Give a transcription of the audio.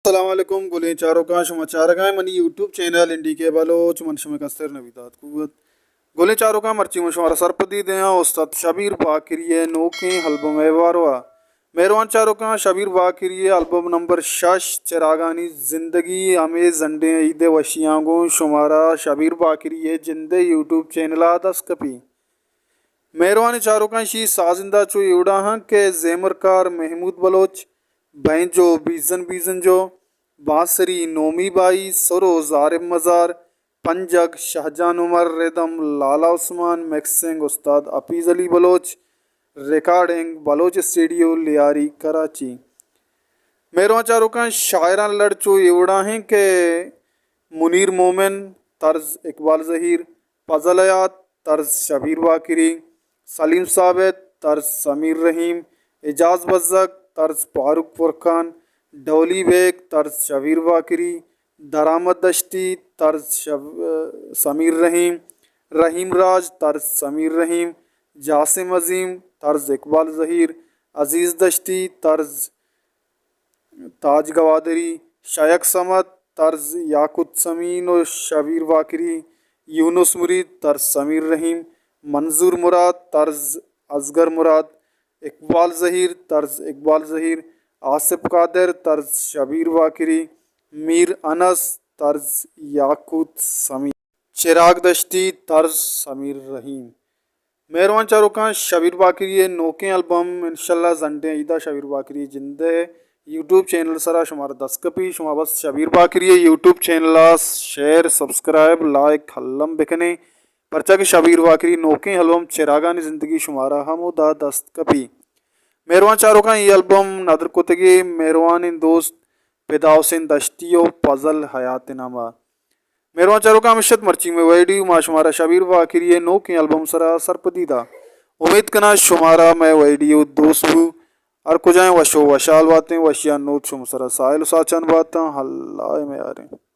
السلام علیکم گلیں چاروکاں، شما چارگائیں منی یوٹیوب چینل این ڈی کے بلوچ، من شمئے کستر نوید آتکوت۔ گلیں چاروکاں، مرچی من شمارا سرپدی دیاں استاد شبیر باقری ءِ نوکیں البم ءِ باروا۔ مہروان چاروکاں، شبیر باقری ءِ البم نمبر شش چراگانی زندگی ہمے زنڈیں عید ءِ وشیاں گوں شمارا شبیر باقری ءِ جند ءِ یوٹیوب چینل ءَ دست کپی۔ مہروانیں چاروکاں، اشی سازندہ چو ایوڑا ہاں کہ زیمرکار محمود بلوچ، بینجو بیزن بیزنجو، بانسری نومی بائی، سرو زارب مزار، پنجگ شہجان عمر، ردم لالا عثمان، مکسنگ استاد حفیظ علی بلوچ، ریکارڈنگ بلوچ اسٹوڈیو لیاری کراچی۔ مہروان چاروکاں، شاعراں لڑ چو ایوڑا ہیں کہ منیر مومن، طرز اقبال زہیر، فضل حیات، طرز شبیر باقری، سلیم ثابت، طرز سمیر رحیم، اعجاز بزگ، طرز فاروق فرقان، ڈولی بیگ، طرز شبیر باقری، درآمد دشتی، طرز شب-، سمیر رحیم، رحیم راج، طرز سمیر رحیم، جاسم عظیم، طرز اقبال زہیر، عزیز دشتی، طرز تاج گوادری، شیخ صمد، طرز یاقوت سمین و شبیر باقری، یونس مرید، طرز سمیر رحیم، منظور مراد، طرز اصغر مراد، اقبال زہیر، طرز اقبال زہیر، آصف قادر، طرز شبیر باقری، میر انس، طرز یاقوت سمین، چراگ دشتی، طرز سمیر رحیم۔ مہروان چاروکاں، شبیر باقری ءِ نوکیں البم انشاءاللہ زنڈیں عیدا شبیر باقری ءِ جند ءِ یوٹیوب چینل سرا شمارا دست کپی۔ شما بس شبیر باقری ءِ یوٹیوب چینل ءَ شیئر، سبسکرائب، لائک الم بکنیں، پرچا کہ شبیر باقری ءِ نوکیں البم چراگانی زندگی شمارا ہمودا دست کپی۔ مہروان چاروکاں، اے البم ندر کتگی مہروانیں دوست فدا حسین دشتی و فضل حیات ءِ نام ءَ۔ مہروان چاروکاں، ہمیش ات مرچی مئے ویڈیو، ما شمارا شبیر باقری ءِ نوکیں البم سرا سرپدی دا۔ امید کناں شمارا مئے ویڈیو دوست بو۔ ہر کجائیں وش و وشحال باتیں، وشیان نود شما سرا ساحل و ساچان باتاں۔ اللہ ءِ میاریں۔